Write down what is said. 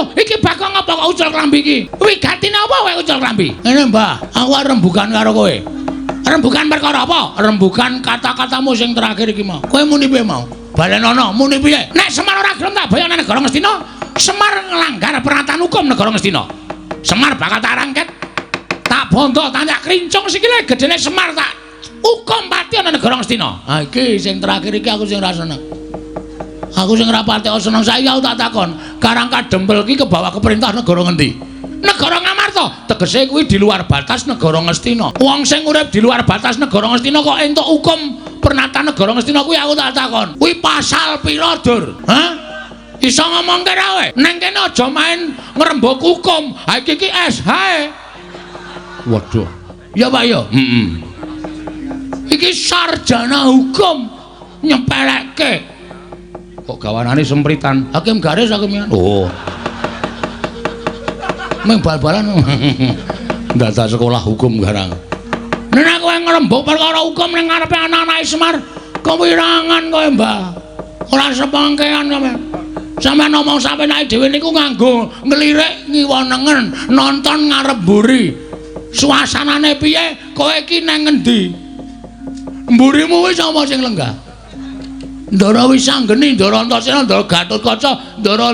Lho, iki Bagong apa kok ucul klambi iki? Wigatine apa kowe ucul klambi? Ngene, Mbah, aku arep rembugan karo kowe. Rembugan perkara apa? Rembugan kata-katamu sing terakhir iki mau. Kowe muni piye mau? Balenono, muni piye? Nek Semar ora gelem tak boyong nang negara Ngastina, Semar nglanggar peraturan hukum negara Ngastina. Semar bakal tak rangket. Tak bondo, tak krincung sikile gedene Semar tak hukum pati ana negara Ngastina. Ha iki sing terakhir iki aku sing ora seneng. Aku sing ora patek seneng saiki aku tak takon, Karang Kadempel iki kebawa ke perintah negara ngendi? Negara Ngamarta. Tegese kuwi di luar batas negara Ngastina. Wong sing urip di luar batas negara Ngastina kok entuk hukum pernatan negara Ngastina kuwi aku tak takon. Kuwi pasal pira, Dur? Hah? Iso ngomongke ra kowe? Neng kene aja main ngrembug hukum. Ha iki ki SH. Waduh. Ya Pak ya? Heeh. Iki sarjana hukum nyepelekke. Kok gawanane sempritan? Hakim garis hakim. Oh. Meng bal-balan. Dadak sekolah hukum garang. Nek kowe ngrembug perkara hukum ning ngarepe anak-anake Semar, kewirangan kowe, Mbah. Ora sepengkean sampean. Sampeyan ngomong sampeyan dhewe niku nganggo nglirik ngiwa nengen, nonton ngarep mburi. Suasanane piye? Kowe iki nang ngendi? Mburimu wis sapa sing lenggah? Ndara Wisanggeni, Ndara Antasena, Ndara Gatotkaca, Ndara